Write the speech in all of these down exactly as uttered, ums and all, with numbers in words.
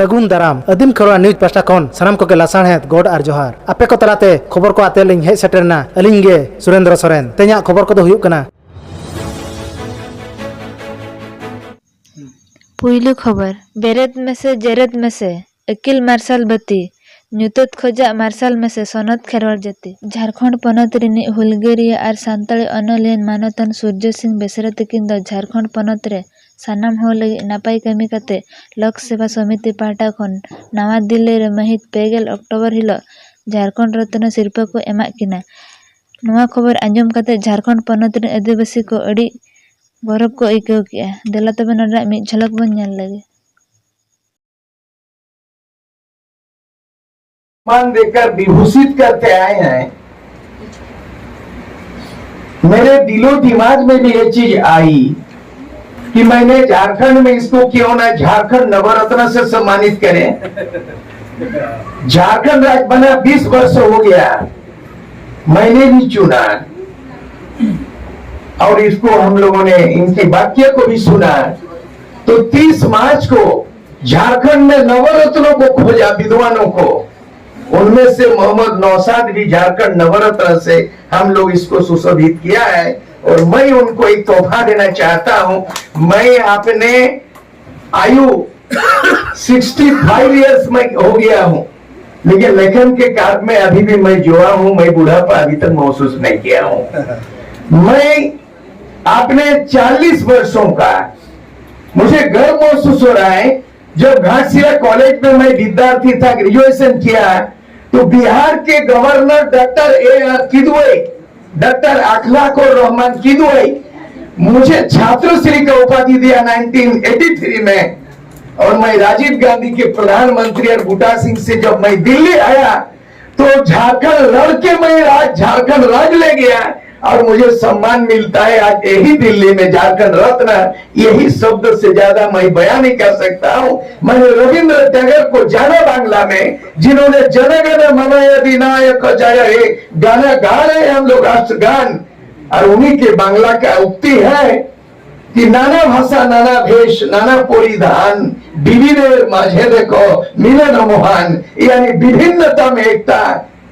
ᱥᱟᱹᱜᱩᱱ ᱫᱟᱨᱟᱢ᱾ ᱟᱹᱫᱤᱢ ᱠᱷᱮᱨᱣᱟᱲ ᱱᱤᱭᱩᱡᱽ ᱯᱟᱦᱴᱟ ᱠᱷᱚᱱ ᱥᱟᱱᱟᱢ ᱠᱚᱜᱮ ᱞᱟᱥᱟᱲᱦᱮᱫ ᱜᱚᱰ ᱟᱨ ᱡᱚᱦᱟᱨ᱾ ᱟᱯᱮ ᱠᱚ ᱛᱟᱞᱟᱛᱮ ᱠᱷᱚᱵᱚᱨ ᱠᱚ ᱟᱛᱮ ᱞᱤᱧ ᱦᱮᱡ ᱥᱮᱴᱮᱨ ᱮᱱᱟ ᱟᱹᱞᱤᱧ ᱜᱮ ᱥᱩᱨᱮᱱᱫᱨᱚ ᱥᱚᱨᱮᱱ᱾ ᱛᱮᱦᱮᱧᱟᱜ ᱠᱷᱚᱵᱚᱨ ᱠᱚᱫᱚ ᱦᱩᱭᱩᱜ ᱠᱟᱱᱟ᱾ ᱯᱩᱭᱞᱩ ᱠᱷᱚᱵᱚᱨ, ᱵᱮᱨᱮᱫ ᱢᱮᱥᱮ, ᱡᱮᱨᱮᱫ ᱢᱮᱥᱮ, ᱟᱹᱠᱤᱞ ᱢᱟᱨᱥᱟᱞ ᱵᱟᱹᱛᱤ, ᱧᱩᱛᱟᱹᱛ ᱠᱷᱚᱡᱟᱜ ᱢᱟᱨᱥᱟᱞ ᱢᱮᱥᱮ, ᱥᱚᱱᱚᱛ ᱠᱷᱮᱨᱣᱟᱲ ᱡᱟᱹᱛᱤ᱾ ᱡᱷᱟᱨᱠᱷᱚᱸᱰ ᱯᱚᱱᱚᱛ ᱨᱤᱱᱤᱡ ᱦᱩᱞᱜᱟᱹᱨᱤᱭᱟᱹ ᱟᱨ ᱥᱟᱱᱛᱟᱲᱤ ᱚᱱᱚᱞᱤᱭᱟᱹ ᱢᱟᱱᱚᱛᱟᱱ ᱥᱩᱨᱡᱚ ᱥᱤᱝ ᱵᱮᱥᱨᱟ ᱛᱟᱹᱠᱤᱱ ᱫᱚ ᱡᱷᱟᱨᱠᱷᱚᱸᱰ ᱯᱚᱱᱚᱛ ᱨᱮ ᱥᱟᱱᱟᱢ ᱦᱚᱲ ᱞᱟᱹᱜᱤᱫ ᱱᱟᱯᱟᱭ ᱠᱟᱹᱢᱤ ᱠᱟᱛᱮ ᱞᱳᱠ ᱥᱮᱵᱟ ᱥᱚᱢᱤᱛᱤ ᱯᱟᱦᱴᱟ ᱠᱷᱚᱱ ᱱᱟᱣᱟ ᱫᱤᱞᱞᱤ ᱨᱮ ᱢᱟᱹᱦᱤᱛ ᱯᱮ ᱜᱮᱞ ᱚᱠᱴᱳᱵᱚᱨ ᱦᱤᱞᱚᱜ ᱡᱷᱟᱨᱠᱷᱚᱸᱰ ᱨᱚᱛᱱᱚ ᱥᱤᱨᱯᱟᱹ ᱠᱚ ᱮᱢᱟᱜ ᱠᱤᱱᱟ᱾ ᱱᱚᱣᱟ ᱠᱷᱚᱵᱚᱨ ᱟᱸᱡᱚᱢ ᱠᱟᱛᱮ ᱡᱷᱟᱨᱠᱷᱚᱸᱰ ᱯᱚᱱᱚᱛ ᱨᱮᱱ ᱟᱹᱫᱤᱵᱟᱹᱥᱤ ᱠᱚ ᱟᱹᱰᱤ ᱜᱚᱨᱚᱵᱽ ᱠᱚ ᱟᱹᱭᱠᱟᱹᱣ ᱠᱮᱜᱼᱟ᱾ ᱫᱮᱞᱟ ᱛᱚᱵᱮ ᱱᱚᱰᱮᱱᱟᱜ ᱢᱤᱫ ᱡᱷᱚᱞᱚᱠ ᱵᱚᱱ ᱧᱮᱞ ᱞᱮᱜᱮ᱾ सम्मान देकर विभूषित करते आए हैं। मेरे दिलो दिमाग में भी ये चीज आई कि मैंने झारखंड में इसको क्यों ना झारखंड नवरत्न से सम्मानित करें। झारखंड राज्य बना बीस वर्ष हो गया, मैंने भी चुना और इसको हम लोगों ने इनकी वाक्य को भी सुना। तो तीस मार्च को झारखंड में नवरत्नों को खोजा, विद्वानों को। उनमें से मोहम्मद नौशाद भी झारखंड नवरत्न से हम लोग इसको सुशोभित किया है और मैं उनको एक तोहफा देना चाहता हूं। मैं अपने आयु सिक्सटी फाइव ईयर्स में हो गया हूं, लेकिन लेखन के काम में अभी भी मैं जुआ हूं। मैं बुढ़ापा अभी तक महसूस नहीं किया हूं। मैं अपने चालीस वर्षों का मुझे गर्व महसूस हो रहा है। जब घाटशिला कॉलेज में मैं विद्यार्थी था, ग्रेजुएशन किया, तो बिहार के governor doctor A R Kidwai, doctor अखलाक और रहमान किदवई मुझे छात्रश्री का उपाधि दिया नाइनटीन एटी थ्री में। और मैं राजीव गांधी के प्रधानमंत्री और बूटा सिंह से जब मैं दिल्ली आया, तो झारखंड लड़के मैं आज झारखंड राज्य ले गया और मुझे सम्मान मिलता है। आज यही दिल्ली में झारखंड रत्न, यही शब्द से ज्यादा मैं बयान नहीं कर सकता हूँ। मैंने रविंद्र टैगोर को जाना बांग्ला में, जिन्होंने जनगण मन अधिनायक जय हे गाना गा रहे हैं हम लोग राष्ट्रगान, और उन्हीं के बांग्ला का उक्ति है, कि নানা ভাষা, নানা ভেষ, নানা পরিধান, বিবিধের মাঝে দেখো মিলন মহান, यानी विभिन्नता में एकता।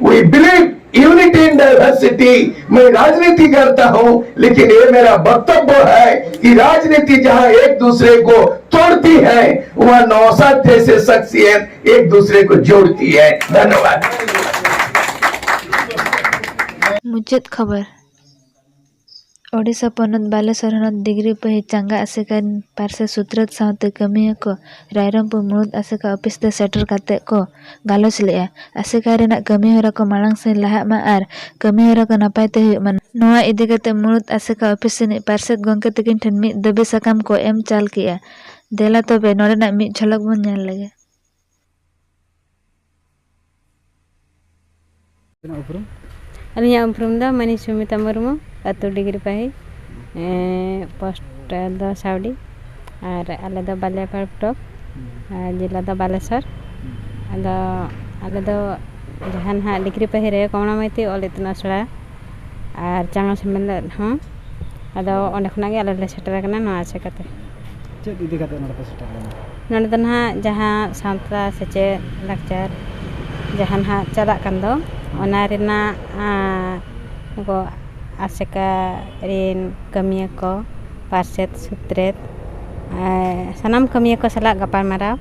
We believe unity in diversity। मैं राजनीति करता हूं, लेकिन ये मेरा वक्तव्य है कि राजनीति जहां एक दूसरे को तोड़ती है, वहां नौशाद जैसे शख्सियत एक दूसरे को जोड़ती है। धन्यवाद। ᱢᱩᱪᱟᱹᱫ ᱠᱷᱚᱵᱚᱨ᱾ ᱳᱰᱤᱥᱟ ᱯᱚᱱᱚᱛ ᱵᱟᱞᱮᱥᱚᱨ ᱦᱚᱱᱚᱛ ᱰᱤᱜᱽᱨᱤ ᱯᱟᱹᱦᱤ ᱪᱟᱸᱜᱟ ᱟᱥᱮᱠᱟ ᱨᱮᱱ ᱯᱟᱨᱥᱮᱛ ᱥᱩᱛᱨᱮᱛ ᱥᱟᱶᱛᱮ ᱠᱟᱹᱢᱤᱭᱟᱹ ᱠᱚ ᱨᱟᱭᱨᱚᱝᱯᱩᱨ ᱢᱩᱬᱩᱫ ᱟᱥᱮᱠᱟ ᱚᱯᱷᱤᱥ ᱛᱮ ᱥᱮᱴᱮᱨ ᱠᱟᱛᱮ ᱠᱚ ᱜᱟᱞᱚᱪ ᱞᱮᱫᱼᱟ᱾ ᱟᱥᱮᱠᱟ ᱨᱮᱱᱟᱜ ᱠᱟᱹᱢᱤ ᱦᱚᱨᱟ ᱠᱚ ᱢᱟᱲᱟᱝ ᱥᱮᱫ ᱞᱟᱦᱟᱜ ᱢᱟ ᱟᱨ ᱠᱟᱹᱢᱤ ᱦᱚᱨᱟ ᱠᱚ ᱱᱟᱯᱟᱭ ᱛᱮ ᱦᱩᱭᱩᱜ ᱢᱟ᱾ ᱱᱚᱣᱟ ᱤᱫᱤ ᱠᱟᱛᱮ ᱢᱩᱬᱩᱫ ᱟᱥᱮᱠᱟ ᱚᱯᱷᱤᱥ ᱨᱤᱱᱤᱡ ᱯᱟᱨᱥᱮᱛ ᱜᱚᱢᱠᱮ ᱛᱟᱹᱠᱤᱱ ᱴᱷᱮᱱ ᱢᱤᱫ ᱫᱟᱹᱵᱤ ᱥᱟᱠᱟᱢ ᱠᱚ ᱮᱢ ᱪᱟᱞ ᱠᱮᱫᱼᱟ᱾ ᱫᱮᱞᱟ ᱛᱚᱵᱮ ᱱᱚᱰᱮᱱᱟᱜ ᱢᱤᱫ ᱡᱷᱚᱞᱚᱠ ᱵᱚᱱ ᱧᱮᱞ ᱞᱮᱜᱮ᱾ ᱟᱵᱤᱱᱟᱜ ᱩᱯᱨᱩᱢ? ᱟᱹᱞᱤᱧᱟᱜ ᱩᱯᱨᱩᱢ ᱫᱚ ᱢᱟᱹᱱᱤᱡ ᱥᱩᱢᱤᱛᱟ ᱢᱩᱨᱢᱩ, ᱟᱹᱛᱩ ᱰᱤᱜᱽᱨᱤ ᱯᱟᱹᱦᱤ, ᱮᱸ, ᱯᱳᱥᱴ ᱫᱚ ᱥᱟᱣᱰᱤ, ᱟᱨ ᱟᱞᱮ ᱫᱚ ᱵᱟᱞᱤᱭᱟᱯᱟᱲ ᱵᱞᱚᱠ, ᱟᱨ ᱡᱮᱞᱟ ᱫᱚ ᱵᱟᱞᱮᱥᱚᱨ᱾ ᱟᱫᱚ ᱟᱞᱮ ᱫᱚ ᱡᱟᱦᱟᱸ ᱱᱟᱦᱟᱜ ᱰᱤᱜᱽᱨᱤ ᱯᱟᱹᱦᱤ ᱨᱮ ᱠᱚᱢᱞᱟ ᱢᱟᱹᱭᱛᱤ ᱚᱞ ᱤᱛᱩᱱ ᱟᱥᱲᱟ ᱟᱨ ᱪᱟᱸᱜᱟ ᱥᱮᱢᱞᱮᱫ ᱦᱚᱸ, ᱟᱫᱚ ᱚᱸᱰᱮ ᱠᱷᱚᱱᱟᱜ ᱜᱮ ᱟᱞᱮ ᱞᱮ ᱥᱮᱴᱮᱨ ᱟᱠᱟᱱᱟ ᱱᱚᱣᱟ ᱟᱥᱮᱠᱟ ᱛᱮ᱾ ᱪᱮᱫ ᱤᱫᱤ ᱠᱟᱛᱮ ᱱᱚᱰᱮ ᱯᱮ ᱥᱮᱴᱮᱨ ᱞᱮᱱᱟ? ᱱᱚᱰᱮ ᱫᱚ ᱱᱟᱦᱟᱜ ᱡᱟᱦᱟᱸ ᱥᱟᱶᱛᱟ ᱥᱮᱪᱮᱫ ᱞᱟᱠᱪᱟᱨ ᱡᱟᱦᱟᱸ ᱱᱟᱦᱟᱜ ᱪᱟᱞᱟᱜ ᱠᱟᱱ ᱫᱚ, ᱚᱱᱟ ᱨᱮᱱᱟᱜ, ᱟᱸ, ᱜᱚ-, ᱟᱥᱮᱠᱟ ᱨᱮᱱ ᱠᱟᱹᱢᱤᱭᱟᱹ ᱠᱚ, ᱯᱟᱨᱥᱮᱛ ᱥᱩᱛᱨᱮᱛ, ᱟᱨ ᱥᱟᱱᱟᱢ ᱠᱟᱹᱢᱤᱭᱟᱹ ᱠᱚ ᱥᱟᱞᱟᱜ ᱜᱟᱯᱟᱞᱢᱟᱨᱟᱣ᱾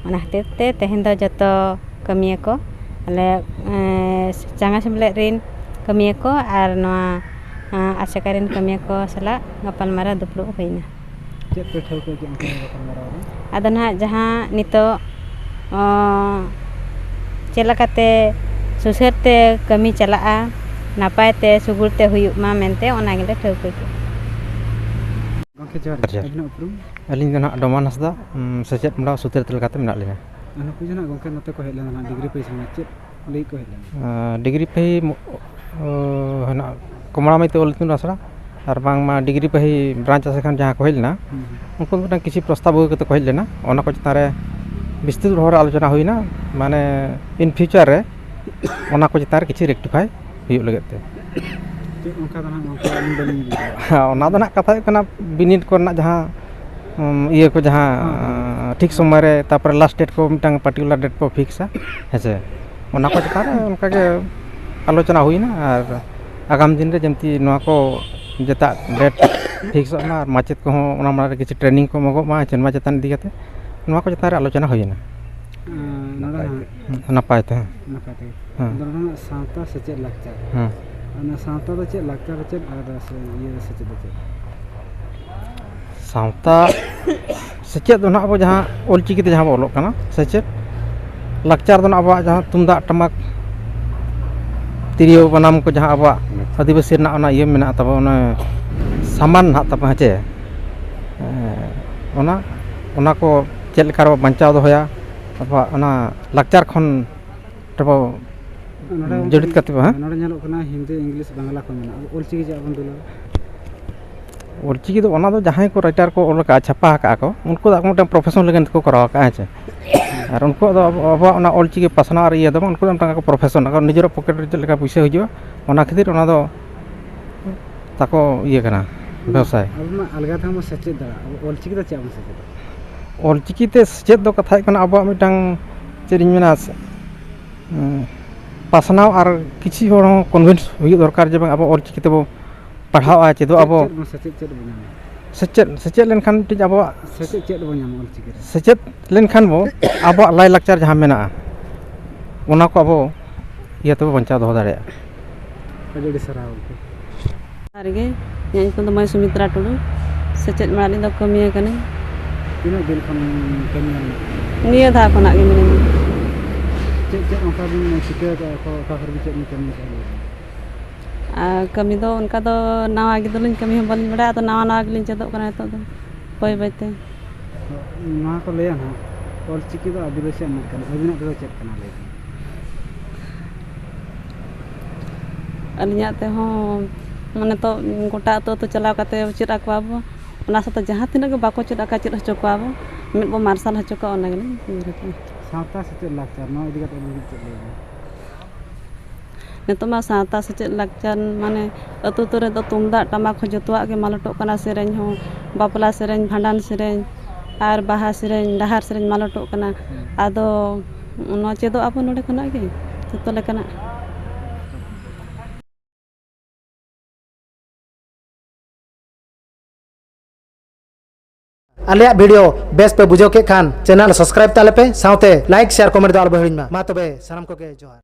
ᱚᱱᱟ ᱠᱷᱟᱹᱛᱤᱨ ᱛᱮ ᱛᱮᱦᱮᱧ ᱫᱚ ᱡᱚᱛᱚ ᱠᱟᱹᱢᱤᱭᱟᱹ ᱠᱚ, ᱟᱞᱮ, ᱮᱸ, ᱪᱟᱸᱜᱟ ᱥᱮᱢᱞᱮᱫ ᱨᱮᱱ ᱠᱟᱹᱢᱤᱭᱟᱹ ᱠᱚ ᱟᱨ ᱱᱚᱣᱟ, ᱟᱸ, ᱟᱥᱮᱠᱟ ᱨᱮᱱ ᱠᱟᱹᱢᱤᱭᱟᱹ ᱠᱚ ᱥᱟᱞᱟᱜ ᱜᱟᱯᱟᱞᱢᱟᱨᱟᱣ ᱫᱩᱯᱲᱩᱵ ᱦᱩᱭᱱᱟ᱾ ᱪᱮᱫ ᱯᱮ ᱴᱷᱟᱹᱣᱠᱟᱹ ᱠᱮᱫ ᱚᱱᱠᱟ ᱜᱟᱯᱟᱞᱢᱟᱨᱟᱣ ᱨᱮ? ᱟᱫᱚ ᱱᱟᱦᱟᱜ ᱡᱟᱦᱟᱸ ᱱᱤᱛᱚᱜ, ᱚᱸ, ᱪᱮᱫ ᱞᱮᱠᱟᱛᱮ ᱥᱩᱥᱟᱹᱨ ᱛᱮ ᱠᱟᱹᱢᱤ ᱪᱟᱞᱟᱜᱼᱟ, ᱱᱟᱯᱟᱭ ᱛᱮ ᱥᱩᱜᱩᱲ ᱛᱮ ᱦᱩᱭᱩᱜ ᱢᱟ ᱢᱮᱱᱛᱮ ᱚᱱᱟ ᱜᱮᱞᱮ ᱴᱷᱟᱹᱣᱠᱟᱹ ᱠᱮᱫᱼᱟ᱾ ᱜᱚᱢᱠᱮ ᱡᱚᱦᱟᱨ᱾ ᱡᱚᱦᱟᱨ᱾ ᱟᱹᱵᱤᱱᱟᱜ ᱩᱯᱨᱩᱢ? ᱟᱹᱞᱤᱧ ᱫᱚ ᱱᱟᱦᱟᱜ ᱰᱚᱢᱟᱱ ᱦᱟᱸᱥᱫᱟ, ᱩᱢ, ᱥᱮᱪᱮᱫ ᱢᱚᱦᱰᱟ ᱥᱩᱛᱨᱮᱛ ᱞᱮᱠᱟᱛᱮ ᱢᱮᱱᱟᱜ ᱞᱤᱧᱟ᱾ ᱟᱨ ᱱᱩᱠᱩ ᱡᱟᱦᱟᱸ ᱜᱚᱢᱠᱮ ᱱᱚᱛᱮ ᱠᱚ ᱦᱮᱡ ᱞᱮᱱᱟ ᱱᱟᱦᱟᱜ ᱰᱤᱜᱽᱨᱤ ᱯᱟᱹᱦᱤ ᱥᱮᱱ ᱪᱮᱫ ᱞᱟᱹᱭ ᱠᱚ ᱦᱮᱡ ᱞᱮᱱᱟ? ᱟᱸ, ᱰᱤᱜᱽᱨᱤ ᱯᱟᱹᱦᱤ ᱢᱚ-, ᱚ, ᱦᱮᱱᱟᱜ ᱠᱚᱢᱞᱟ ᱢᱟᱹᱭᱛᱤ ᱚᱞ ᱤᱛᱩᱱ ᱟᱥᱲᱟ ᱟᱨ ᱵᱟᱝᱢᱟ ᱰᱤᱜᱽᱨᱤ ᱯᱟᱹᱦᱤ ᱵᱨᱟᱧᱪ ᱟᱥᱮᱠᱟ ᱠᱷᱚᱱ ᱡᱟᱦᱟᱸ ᱠᱚ ᱦᱮᱡ ᱞᱮᱱᱟ, ᱦᱩᱸ, ᱦᱩᱸ᱾ ᱩᱱᱠᱩ ᱢᱤᱫᱴᱟᱝ ᱠᱤᱪᱷᱩ ᱯᱨᱚᱥᱛᱟᱵ ᱟᱹᱜᱩ ᱠᱟᱛᱮ ᱠᱚ ᱦᱮᱡ ᱞᱮᱱᱟ᱾ ᱚᱱᱟ ᱠᱚ ᱪᱮᱛᱟᱱ ᱨᱮ ᱵᱤᱥᱛᱨᱤᱛ ᱵᱷᱟᱵᱮ ᱨᱮ ᱟᱞᱳᱪᱚᱱᱟ ᱦᱩᱭᱱᱟ, ᱢᱟᱱᱮ in future ᱨᱮ ᱚᱱᱟ ᱠᱚ ᱪᱮᱛᱟᱱ ᱨᱮ ᱠᱤᱪᱷᱩ rectify ᱦᱩᱭᱩᱜ ᱞᱟᱹᱜᱤᱫ ᱛᱮ᱾ ᱪᱮᱫ ᱚᱱᱠᱟ ᱫᱚ ᱱᱟᱦᱟᱜ ᱚᱱᱠᱟ ᱟᱹᱞᱤᱧ ᱵᱟᱹᱞᱤᱧ ᱵᱩᱡᱽ ᱫᱟᱲᱮᱭᱟᱜᱼᱟ᱾ ᱦᱮᱸ, ᱚᱱᱟ ᱫᱚ ᱱᱟᱦᱟᱜ ᱠᱟᱛᱷᱟ ᱦᱩᱭᱩᱜ ᱠᱟᱱᱟ, ᱵᱤᱱᱤᱰ ᱠᱚᱨᱮᱱᱟᱜ ᱡᱟᱦᱟᱸ, ᱦᱮᱸ, ᱦᱮᱸ᱾ ᱟᱸ, ᱴᱷᱤᱠ ᱥᱚᱢᱚᱭ ᱨᱮ, ᱛᱟᱨᱯᱚᱨᱮ ᱞᱟᱥᱴ ᱰᱮᱴ ᱠᱚ, ᱢᱤᱫᱴᱟᱝ ᱯᱟᱨᱴᱤᱠᱩᱞᱟᱨ ᱰᱮᱴ ᱠᱚ ᱯᱷᱤᱠᱥᱟ, ᱦᱮᱸ ᱥᱮ? ᱚᱱᱟ ᱠᱚ ᱪᱮᱛᱟᱱ ᱨᱮ ᱚᱱᱠᱟ ᱜᱮ ᱟᱞᱳᱪᱚᱱᱟ ᱦᱩᱭᱱᱟ᱾ ᱟᱨ ᱟᱜᱟᱢ ᱫᱤᱱ ᱨᱮ ᱡᱮᱢᱛᱤ ᱱᱚᱣᱟ ᱠᱚ ᱡᱮᱛᱟᱜ ᱰᱮᱴ ᱯᱷᱤᱠᱥᱚᱜ ᱢᱟ, ᱟᱨ ᱢᱟᱪᱮᱫ ᱠᱚᱦᱚᱸ ᱚᱱᱟ ᱢᱟᱲᱟᱝ ᱨᱮ ᱠᱤᱪᱷᱩ ᱴᱨᱮᱱᱤᱝ ᱠᱚ ᱮᱢᱚᱜᱚᱜ ᱢᱟ ᱪᱮᱫ ᱢᱟ ᱪᱮᱛᱟᱱ ᱤᱫᱤ ᱠᱟᱛᱮ, ᱱᱚᱣᱟ ᱠᱚ ᱪᱮᱛᱟᱱ ᱨᱮ ᱟᱞᱳᱪᱚᱱᱟ ᱦᱩᱭᱱᱟ᱾ ᱟᱸ, ᱱᱚᱰᱮ ᱱᱟᱯᱟᱭ ᱦᱟᱸᱜ ᱛᱮ᱾ ᱦᱮᱸ᱾ ᱱᱟᱯᱟᱭ ᱛᱮ᱾ ᱦᱮᱸ᱾ ᱟᱫᱚ ᱱᱚᱰᱮ ᱦᱟᱸᱜ ᱥᱟᱶᱛᱟ ᱥᱮᱪᱮᱫ ᱞᱟᱠᱪᱟᱨ᱾ ᱦᱮᱸ᱾ ᱚᱱᱟ ᱥᱟᱶᱛᱟ ᱫᱚ ᱪᱮᱫ, ᱞᱟᱠᱪᱟᱨ ᱫᱚ ᱪᱮᱫ, ᱟᱨ ᱥᱮ-, ᱤᱭᱟᱹ ᱥᱮᱪᱮᱫ ᱫᱚ ᱪᱮᱫ? ᱥᱟᱶᱛᱟ ᱥᱮᱪᱮᱫ ᱫᱚ ᱱᱟᱦᱟᱜ ᱟᱵᱚ ᱡᱟᱦᱟᱸ ᱚᱞᱪᱤᱠᱤ ᱛᱮ ᱡᱟᱦᱟᱸ ᱵᱚ ᱚᱞᱚᱜ ᱠᱟᱱᱟ, ᱥᱮᱪᱮᱫ᱾ ᱞᱟᱠᱪᱟᱨ ᱫᱚ ᱱᱟᱦᱟᱜ ᱟᱵᱚᱣᱟᱜ ᱡᱟᱦᱟᱸ ᱛᱩᱢᱫᱟᱜ, ᱴᱟᱢᱟᱠ, ᱛᱤᱨᱭᱳ, ᱵᱟᱱᱟᱢ ᱠᱚ ᱡᱟᱦᱟᱸ ᱟᱵᱚᱣᱟᱜ ᱟᱹᱫᱤᱵᱟᱹᱥᱤ ᱨᱮᱱᱟᱜ ᱚᱱᱟ ᱤᱭᱟᱹ ᱢᱮᱱᱟᱜ ᱛᱟᱵᱚ, ᱚᱱᱟ ᱥᱟᱢᱟᱱ ᱱᱟᱦᱟᱜ ᱛᱟᱵᱚ, ᱦᱮᱸ ᱪᱮ? ᱮᱸ, ᱚᱱᱟ, ᱚᱱᱟ ᱠᱚ ᱪᱮᱫ ᱞᱮᱠᱟ ᱨᱮᱵᱚ ᱵᱟᱧᱪᱟᱣ ᱫᱚᱦᱚᱭᱟ, ᱟᱵᱚᱣᱟᱜ ᱚᱱᱟ ᱞᱟᱠᱪᱟᱨ ᱠᱷᱚᱱ ᱨᱮᱵᱚ ᱱᱚᱰᱮ ᱜᱚᱢᱠᱮ, ᱡᱚᱲᱤᱛ ᱠᱟᱛᱮ ᱵᱚ, ᱦᱮᱸ? ᱱᱚᱰᱮ ᱧᱮᱞᱚᱜ ᱠᱟᱱᱟ ᱦᱤᱱᱫᱤ, ᱤᱝᱞᱤᱥ, ᱵᱟᱝᱞᱟ ᱠᱚ ᱢᱮᱱᱟᱜᱼᱟ, ᱟᱵᱚ ᱚᱞᱪᱤᱠᱤ ᱪᱮᱫᱟᱜ ᱵᱚᱱ ᱫᱩᱞᱟᱹᱲᱟ? ᱚᱞᱪᱤᱠᱤ ᱫᱚ ᱚᱱᱟ ᱫᱚ ᱡᱟᱦᱟᱸᱭ ᱠᱚ ᱨᱟᱭᱴᱟᱨ ᱠᱚ ᱚᱞ ᱟᱠᱟᱫᱼᱟ, ᱪᱷᱟᱯᱟ ᱟᱠᱟᱫᱼᱟ ᱠᱚ, ᱩᱱᱠᱩ ᱫᱚ ᱟᱠᱚ ᱢᱤᱫᱴᱟᱝ ᱯᱨᱚᱯᱷᱮᱥᱚᱱ ᱞᱮᱠᱟ ᱛᱮᱠᱚ ᱠᱚᱨᱟᱣ ᱟᱠᱟᱫᱼᱟ, ᱦᱮᱸ ᱪᱮ? ᱟᱨ ᱩᱱᱠᱩᱣᱟᱜ ᱫᱚ ᱟᱵᱚ, ᱟᱵᱚᱣᱟᱜ ᱚᱱᱟ ᱚᱞᱪᱤᱠᱤ ᱯᱟᱥᱱᱟᱣ ᱟᱨ ᱤᱭᱟᱹ ᱫᱚ ᱵᱟᱝ, ᱩᱱᱠᱩ ᱫᱚ ᱢᱤᱫᱴᱟᱝ ᱟᱠᱚ ᱯᱨᱚᱯᱷᱮᱥᱚᱱ, ᱟᱠᱚ ᱱᱤᱡᱮᱨᱟᱜ ᱯᱚᱠᱮᱴ ᱨᱮ ᱪᱮᱫ ᱞᱮᱠᱟ ᱯᱩᱭᱥᱟᱹ ᱦᱤᱡᱩᱜᱼᱟ, ᱚᱱᱟ ᱠᱷᱟᱹᱛᱤᱨ ᱚᱱᱟ ᱫᱚ ᱛᱟᱠᱚ ᱤᱭᱟᱹ ᱠᱟᱱᱟ, ᱵᱮᱵᱽᱥᱟᱭ᱾ ᱟᱵᱚ ᱢᱟ ᱟᱞᱜᱟ ᱛᱮᱦᱚᱸ ᱵᱚᱱ ᱥᱮᱪᱮᱫ ᱫᱟᱲᱮᱭᱟᱜᱼᱟ, ᱟᱵᱚ ᱚᱞᱪᱤᱠᱤ ᱫᱚ ᱪᱮᱫ ᱵᱚᱱ ᱥᱮᱪᱮᱫᱟ? ᱚᱞᱪᱤᱠᱤ ᱛᱮ ᱥᱮᱪᱮᱫ ᱫᱚ ᱠᱟᱛᱷᱟ ᱦᱩᱭᱩᱜ ᱠᱟᱱᱟ, ᱟᱵᱚᱣᱟᱜ ᱢᱤᱫᱴᱟᱝ, ᱪᱮᱫ ᱤᱧ ᱢᱮᱱᱟ, ᱥᱮ, ᱩᱸ, ᱯᱟᱥᱱᱟᱣ ᱟᱨ ᱠᱤᱪᱷᱩ ᱦᱚᱲ ᱦᱚᱸ ᱠᱚᱱᱵᱷᱤᱱᱥ ᱦᱩᱭᱩᱜ ᱫᱚᱨᱠᱟᱨ ᱡᱮ ᱵᱟᱝ ᱟᱵᱚ ᱚᱞᱪᱤᱠᱤ ᱛᱮᱵᱚ ᱯᱟᱲᱦᱟᱣᱟ, ᱪᱮᱫᱚᱜ ᱪᱮᱫ, ᱟᱵᱚ᱾ ᱪᱮᱫ ᱵᱚᱱ ᱥᱮᱪᱮᱫ, ᱪᱮᱫ ᱵᱚᱱ ᱧᱟᱢᱟ? ᱥᱮᱪᱮᱫ, ᱥᱮᱪᱮᱫ ᱞᱮᱱᱠᱷᱟᱱ ᱢᱤᱫᱴᱤᱡ ᱟᱵᱚᱣᱟᱜ ᱥᱮᱪᱮᱫ ᱪᱮᱫ ᱵᱚᱱ ᱧᱟᱢᱟ ᱚᱞᱪᱤᱠᱤ ᱨᱮ? ᱥᱮᱪᱮᱫ ᱞᱮᱱᱠᱷᱟᱱ ᱵᱚ ᱟᱵᱚᱣᱟᱜ ᱞᱟᱭᱼᱞᱟᱠᱪᱟᱨ ᱡᱟᱦᱟᱸ ᱢᱮᱱᱟᱜᱼᱟ, ᱚᱱᱟ ᱠᱚ ᱟᱵᱚ ᱤᱭᱟᱹ ᱛᱮᱵᱚ ᱵᱟᱧᱪᱟᱣ ᱫᱚᱦᱚ ᱫᱟᱲᱮᱭᱟᱜᱼᱟ᱾ ᱟᱹᱰᱤ ᱟᱹᱰᱤ ᱥᱟᱨᱦᱟᱣ ᱜᱚᱢᱠᱮ᱾ ᱡᱚᱦᱟᱨ ᱜᱮ, ᱤᱧᱟᱹᱜ ᱧᱩᱛᱩᱢ ᱫᱚ ᱢᱟᱹᱭ ᱥᱩᱢᱤᱛᱨᱟ ᱴᱩᱰᱩ᱾ ᱥᱮᱪᱮᱫ ᱢᱟᱲᱟᱝ ᱨᱮᱫᱚ ᱠᱟᱹᱢᱤᱭᱟᱹ ᱠᱟᱹᱱᱟᱹᱧ᱾ ᱛᱤᱱᱟᱹᱜ ᱫᱤᱱ ᱠᱷᱚᱱ ᱠᱟᱹᱢᱤ ᱠᱟᱱᱟ? ᱱᱤᱭᱟᱹ ᱫᱷᱟᱣ ᱠᱷᱚᱱᱟᱜ ᱜᱮ ᱢᱤᱱᱟᱹᱧᱟ᱾ ᱪᱮᱫ ᱪᱮᱫ ᱚᱱᱠᱟ ᱵᱤᱱ ᱪᱤᱠᱟᱹ ᱟᱠᱟᱫᱼᱟ? ᱚᱠᱟ, ᱚᱠᱟ ᱠᱚᱨᱮ ᱵᱤᱱ ᱪᱮᱫ ᱵᱤᱱ ᱠᱟᱹᱢᱤ ᱟᱠᱟᱫᱼᱟ? ᱟᱨ ᱠᱟᱹᱢᱤ ᱫᱚ ᱚᱱᱠᱟ ᱫᱚ ᱱᱟᱣᱟ ᱜᱮ ᱫᱚᱞᱤᱧ ᱠᱟᱹᱢᱤ ᱦᱚᱸ ᱵᱟᱹᱞᱤᱧ ᱵᱟᱲᱟᱭᱟ, ᱟᱫᱚ ᱱᱟᱣᱟ ᱱᱟᱣᱟ ᱜᱮᱞᱤᱧ ᱪᱮᱫᱚᱜ ᱠᱟᱱᱟ ᱱᱤᱛᱚᱜ ᱫᱚ, ᱵᱟᱹᱭ ᱵᱟᱹᱭ ᱛᱮ᱾ ᱱᱚᱣᱟ ᱠᱚ ᱞᱟᱹᱭᱟ ᱱᱟᱦᱟᱜ, ᱚᱞᱪᱤᱠᱤ ᱫᱚ ᱟᱹᱫᱤᱵᱟᱹᱥᱤᱭᱟᱜ ᱢᱮᱫ ᱠᱟᱱᱟ, ᱟᱹᱵᱤᱱᱟᱜ ᱛᱮᱫᱚ ᱪᱮᱫ ᱠᱟᱱᱟ, ᱞᱟᱹᱭ ᱵᱤᱱ? ᱟᱹᱞᱤᱧᱟᱜ ᱛᱮᱦᱚᱸ, ᱢᱟᱱᱮ, ᱛᱚ, ᱜᱚᱴᱟ ᱟᱹᱛᱩ ᱟᱹᱛᱩ ᱪᱟᱞᱟᱣ ᱠᱟᱛᱮ ᱪᱮᱫ ᱟᱠᱚᱣᱟ ᱵᱚ, ᱚᱱᱟ ᱥᱟᱶᱛᱮ ᱡᱟᱦᱟᱸ ᱛᱤᱱᱟᱹᱜ ᱜᱮ ᱵᱟᱠᱚ ᱪᱮᱫ ᱟᱠᱟᱫ, ᱪᱮᱫ ᱦᱚᱪᱚ ᱠᱚᱣᱟ ᱵᱚ, ᱢᱮᱫ ᱵᱚ ᱢᱟᱨᱥᱟᱞ ᱦᱚᱪᱚ ᱠᱚᱣᱟ, ᱚᱱᱟ ᱜᱮᱞᱤᱧ ᱩᱭᱦᱟᱹᱨ ᱟᱠᱟᱫᱼᱟ᱾ ᱥᱟᱶᱛᱟ ᱥᱮᱪᱮᱫ ᱞᱟᱠᱪᱟᱨ, ᱱᱚᱣᱟ ᱤᱫᱤ ᱠᱟᱛᱮ ᱟᱹᱵᱤᱱ ᱪᱮᱫ ᱞᱟᱹᱭ ᱵᱤᱱ? ᱱᱤᱛᱚᱜ ᱢᱟ ᱥᱟᱶᱛᱟ ᱥᱮᱪᱮᱫ ᱞᱟᱠᱪᱟᱨ, ᱢᱟᱱᱮ, ᱟᱹᱛᱩ ᱟᱹᱛᱩ ᱨᱮᱫᱚ ᱛᱩᱢᱫᱟᱜ ᱴᱟᱢᱟᱠ ᱦᱚᱸ ᱡᱚᱛᱚᱣᱟᱜ ᱜᱮ ᱢᱟᱞᱚᱴᱚᱜ ᱠᱟᱱᱟ᱾ ᱥᱮᱨᱮᱧ ᱦᱚᱸ, ᱵᱟᱯᱞᱟ ᱥᱮᱨᱮᱧ, ᱵᱷᱟᱸᱰᱟᱱ ᱥᱮᱨᱮᱧ ᱟᱨ ᱵᱟᱦᱟ ᱥᱮᱨᱮᱧ, ᱰᱟᱦᱟᱨ ᱥᱮᱨᱮᱧ ᱢᱟᱞᱚᱴᱚᱜ ᱠᱟᱱᱟ᱾ ᱟᱫᱚ ᱱᱚᱣᱟ ᱪᱮᱫᱚᱜ ᱟᱵᱚ ᱱᱚᱰᱮ ᱠᱷᱚᱱᱟᱜ ᱜᱮ, ᱡᱚᱛᱚ ᱞᱮᱠᱟᱱᱟᱜ᱾ ᱟᱞᱮᱭᱟᱜ video ᱵᱮᱥ ᱯᱮ ᱵᱩᱡᱷᱟᱹᱣ ᱠᱮᱫ ᱠᱷᱟᱱ, channel subscribe ᱛᱟᱞᱮ ᱯᱮ, ᱥᱟᱶᱛᱮ like, share, comment ᱫᱚ ᱟᱞᱚ ᱯᱮ ᱦᱤᱲᱤᱧ ᱢᱟ᱾ ᱢᱟ ᱛᱚᱵᱮ, ᱥᱟᱱᱟᱢ ᱠᱚᱜᱮ ᱡᱚᱦᱟᱨ᱾